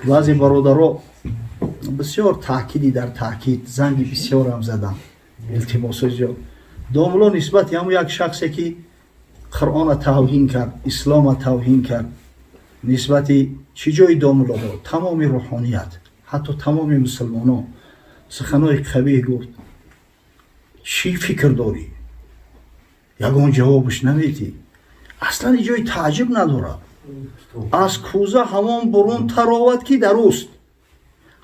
Баъзе бародаро бисёр таъкиди дар таъкид занги бисёрам задам, илтимосҳои зиёд. Домуло нисбати ҳамун як шахсе, ки Қуръона тавҳин кард, ислома тавҳин кард, нисбати чӣ ҷои домулоҳо, тамоми рӯҳоният, ҳатто тамоми мусулмонон суханои қабиҳ гуфт, чӣ фикр дорӣ? Ягон ҷавобаш наметӣ. Аслан ҷои тааҷҷуб надорад. Аз кӯза ҳамон бурун таровад, ки дар уст.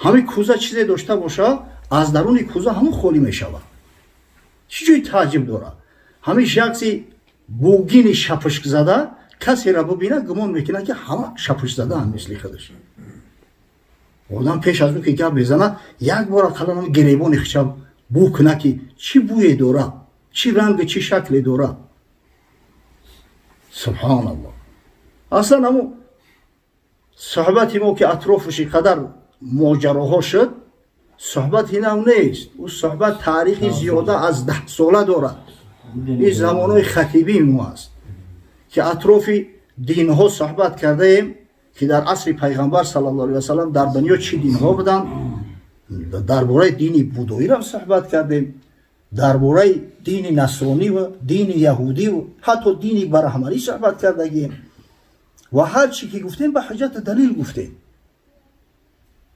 Ҳамин кӯза чизе дошта бошад, аз даруни кӯза ҳамон холӣ мешавад. Чӣ ҷои тааҷҷуб дорад? Ҳамин шахси бугини шапушкзада касеро бубинад, гумон мекунад, ки ҳама шапушкзадаанд мисли худаш. Одам пеш аз ӯ ки гап мезанад, як бор ақаллан гиребони хича бӯ кунад, ки чӣ бӯе дорад, чӣ рангу чӣ шакле дорад. Субҳоналлоҳ. Аслан ҳамун суҳбати мо, ки атрофаш ин қадар моҷароҳо шуд, суҳбати нав нест. Ӯ суҳбат таърихи зиёда аз 10 сола дорад. Ин замонҳои хатибии мо аст, ки атрофи динҳо суҳбат кардаем, ки дар асри Пайғамбар саллаллоҳу алайҳи васалам дар дунё чӣ динҳо буданд. Дар бораи дини будоирам суҳбат кардем, дар бораи дини насрониву дини яҳудиву ҳатто дини бараҳманӣ суҳбат кардагием ва ҳар чӣ ки гуфтем, ба ҳуҷҷату далил гуфтем.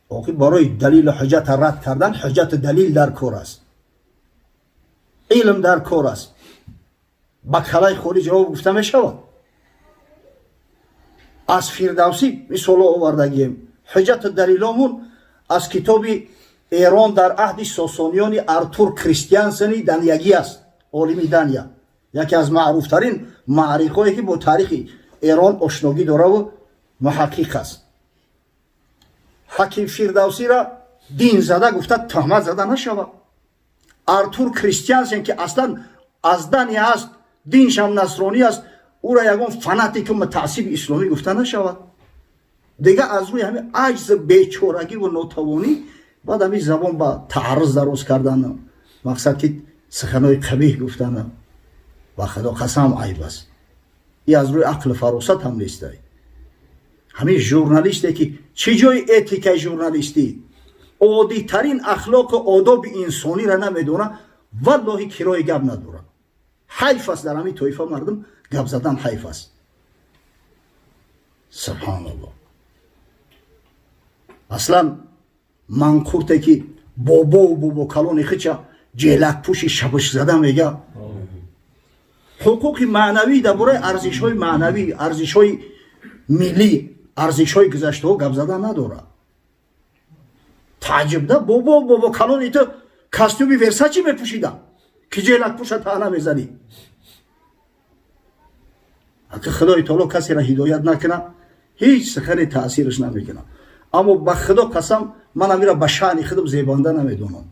Охи, барои далилу ҳуҷҷата рад кардан ҳуҷҷату далил дар кор аст, илм дар кор аст. Ба калаи холӣ ҷавоб гуфта мешавад? Аз Фирдавсӣ мисоло овардагием, ҳуҷҷату далиломун аз китоби «Эрон дар аҳди Сосониёни» Артур Кристиансени даниягӣ аст, олими Дания, яке аз маъруфтарин муаррихое, ки бо таърихи Эрон ошногӣ дораву муҳаққиқ аст. Ҳаким Фирдавсира дин зада гуфта туҳмат зада нашавад. Артур Кристиансен, ки аслан аз Дания аст, диншам насронӣ аст, ӯра ягон фанатику мутаассиби исломӣ гуфта нашавад. Дига аз рӯи ҳамин аҷзу бечорагиву нотавонӣ баъд ҳамин забон ба таарруз дароз кардану мақсад, ки суханои қабиҳ гуфтана, ба Худо қасам, айб аст. И аз рӯи ақлу фаросат ҳам нестай. Ҳамин журналисте, ки чӣ ҷои этикаи журналистӣ, оддитарин ахлоқу одоби инсониро намедонад, валлоҳи, кирои гап надорад. Ҳайф аст, дар ҳамин тоифа мардум гап задан ҳайф аст. Субҳоналлоҳ. Аслан манқурте, ки бобову бобокалони хича ҷелакпӯши шабушзада мега, ҳуқуқи маънавӣ, дар бораи арзишҳои маънавӣ, арзишҳои миллӣ, арзишҳои гузаштаҳо гап задан надорад. Тааҷҷубда, бобо бобокалони ту костюми Версачи мепӯшида, ки ҷелакпӯша таъна мезанӣ. Ака, Худои таоло касеро ҳидоят накунад, ҳеҷ сухане таъсираш намекунад. Аммо ба Худо қасам, ман амира ба шаъни худам зебанда намедонам.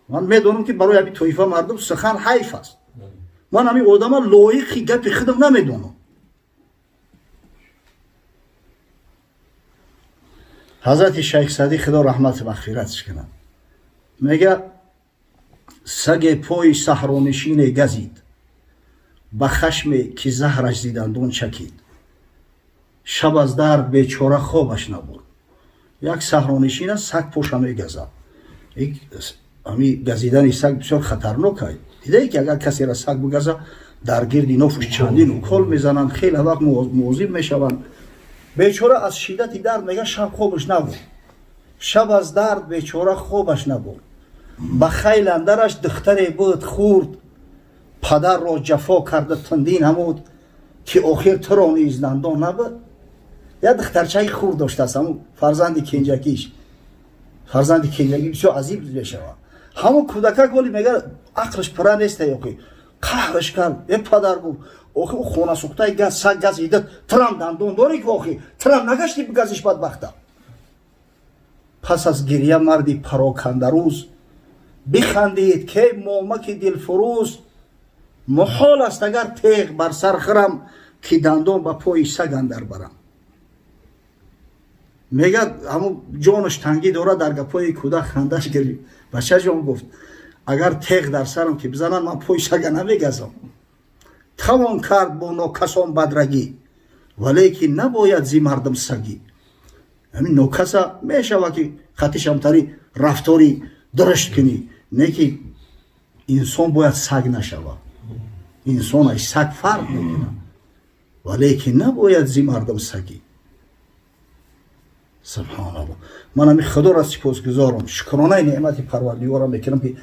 Ман медонам, ки барои ҳамин тоифа мардум сухан ҳайф аст. Ман ҳамин одама лоиқи гапи худам намедонам. Ҳазрати Шайх Садӣ, Худо раҳмату мағфиратш кунад, мега: «Саге пои саҳронишине газид, ба хашме, ки заҳраш зи дандон чакид. Шаб аз дард бечора хобаш набурд». Як саҳронишин аст, саг поша мегазад. Ҳами газидани саг бисёр хатарнок ай. Дидае, ки агар касеро саг бигаза, дар гирди нофуш чандин укол мезананд, хеле вақт муозиб мешаванд. Бечора аз шиддати дард, мега, шаб хобаш набурд. Шаб аз дард бечора хобаш набурд. Ба хайл андараш духтаре буд хурд, падарро ҷафо карда тандин ҳамуд, ки охир туро низ дандон набуд. Як духтарчаи хурд доштааст, ҳамун фарзанди кенҷакиш. Фарзанди кенҷакӣ бисёр азиб мешавад. Ҳамон кӯдакак воли, мега, ақлш пурра неста. Ёки қаҳрш кард: «Э падар, — гуфт, — охи ӯ хонасӯхтаи газ саг газида, турам дандон дорӣ, ки охи турам нагашти бигазиш, бадбахта». Пас аз гирья марди парокандарӯз бихандид, ке момаки дилфурӯз: «Муҳол аст, агар теғ бар сар хӯрам, ки дандон ба пои саг андар барам». Мегӯяд, ҳамун ҷонаш тангӣ дорад, дар гапҳои кӯдак хандаш гирифт. «Бачаҷон, — гуфт, — агар теғ дар сарам ки бизананд, ман пои сага намегазам». Тавон кард бо нокасон бадрагӣ, валекин набояд зи мардум сагӣ. Ҳамин нокаса мешава, ки хатишамтари рафтори дурушт кунӣ, не ки инсон бояд саг нашава. Инсон ай саг фарқ мекунад, валекин набояд зи мардум сагӣ. Субҳоналло, ман ҳами Худоро сипосгузорам, шукронаи неъмати Парвардигорам мекунам, ки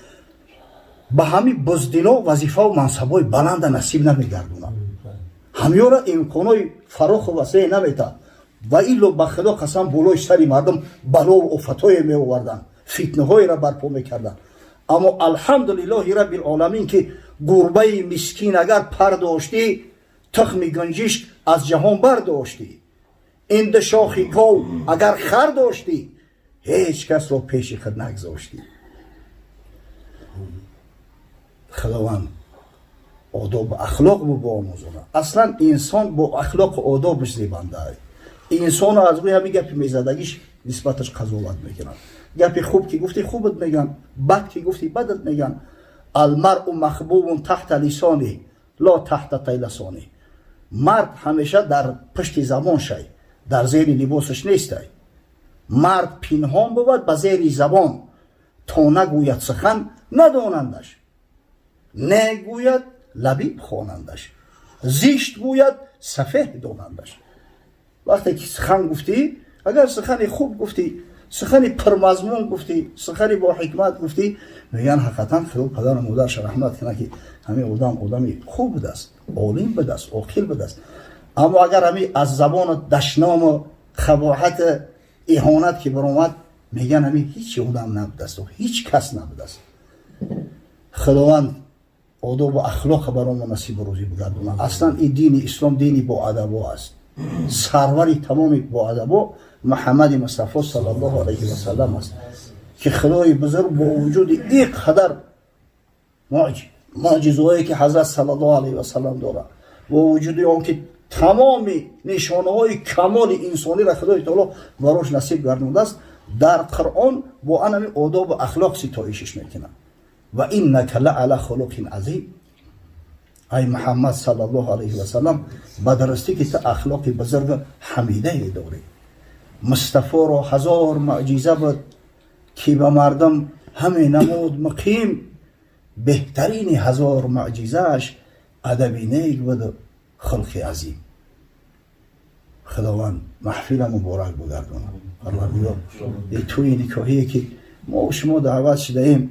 ба ҳами буздило вазифаву мансабҳои баланда насиб намегардонад, ҳамёра имконои фароху васеъ наметаҳад. Ва илло, ба Худо қасам, болои сари мардум балову офатҳое меоварданд, фитнаҳоеро барпо мекарданд. Аммо алҳамдулиллоҳи раббил оламин, ки гурбаи мискин агар пар доштӣ, тухми гунҷишк аз ҷаҳон бардоштӣ. Ин ду шохи гов агар хар доштӣ, ҳеҷ касро пеши худ нагзоштӣ. Худованд одобу ахлоқ биомӯзонад. Аслан инсон бо ахлоқу одобаш зебанда. Инсоно аз рӯи ҳамин гапи мезадагиш нисбаташ қазоват мекунанд. Гапи хуб ки гуфти, хубат меган, бад ки гуфти, бадат меган. Алмаръу махбубун таҳта лисони ло таҳта тайласони. Мард ҳамеша дар пушти забон шай, дар зери либосаш нестай. Мард пинҳон бувад ба зери забон, то нагӯяд сухан надонандаш, не гӯяд лабиб хонандаш, зишт гӯяд сафеҳ донандаш. Вақте ки сухан гуфтӣ, агар сухани хуб гуфтӣ, сухани пурмазмун гуфтӣ, сухани бо ҳикмат гуфтӣ, мегӯян: ҳақиқатан, Худо падару модарша раҳмат кунад, ки ҳамин одам одами хуб будааст, олим будааст, оқил будааст. Аммо агар ҳами аз забону дашному қабоҳат, иҳонат ки баромад, мегӯян: ҳамин ҳеҷ одам набудааст, ҳеҷ кас набудааст. Худованд одобу ахлоқа баромо насибу рӯзӣ бигардонад. Аслан ин дини ислом дини боадабо аст. Сарвари тамоми боадабо Муҳаммади Мустафо саллаллоҳу алайҳи васалам аст, ки Худои бузург бо вуҷуди ин қадар муъҷизаҳое, ки ҳазрат саллаллоҳу алайҳи васалам дорад, бо вуҷуди он ки тамоми нишонаҳои камоли инсониро Худои таоло барош насиб гардондааст, дар Қуръон бо анами одобу ахлоқ ситоишиш мекунад: ва иннака ла ала хулуқин азим. Ай Муҳаммад саллаллоҳу алайҳи васалам, ба дурустӣ ки ту ахлоқи бузургу ҳамидае дорӣ. Мустафоро ҳазор муъҷиза буд, ки ба мардум ҳаме намуд муқим. Беҳтарини ҳазор муъҷизааш адаби нек буду хулқи азим. Худованд маҳфила муборак бигардонад. Парвардигор тӯи никоҳие, ки мо шумо даъват шудаем,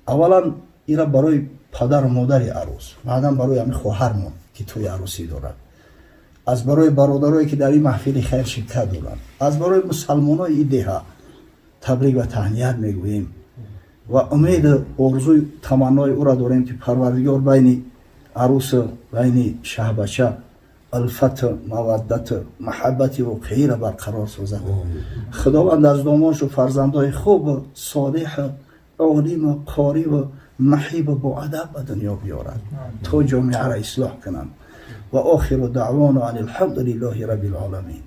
аввалан ира барои падару модари арӯс, баъдан барои ҳамин хоҳармон, ки тӯи арӯсӣ дорад, аз барои бародарое, ки дар ин маҳфили хайр ширкат доранд, аз барои мусалмонои ин деҳа табрик ва таҳният мегӯем ва умеду орзуи таманнои ӯро дорем, ки Парвардигор байни арӯсу байни шаҳбача улфату маваддату маҳаббати воқеиро барқарор созад. Худованд аз домоншу фарзандои хубу солиҳу олиму қориву маҳибу боадаб ба дунё биёрад, то ҷомеаро ислоҳ кунанд. Ва охиру даъвону ан алҳамду лиллоҳи рабби лоламин.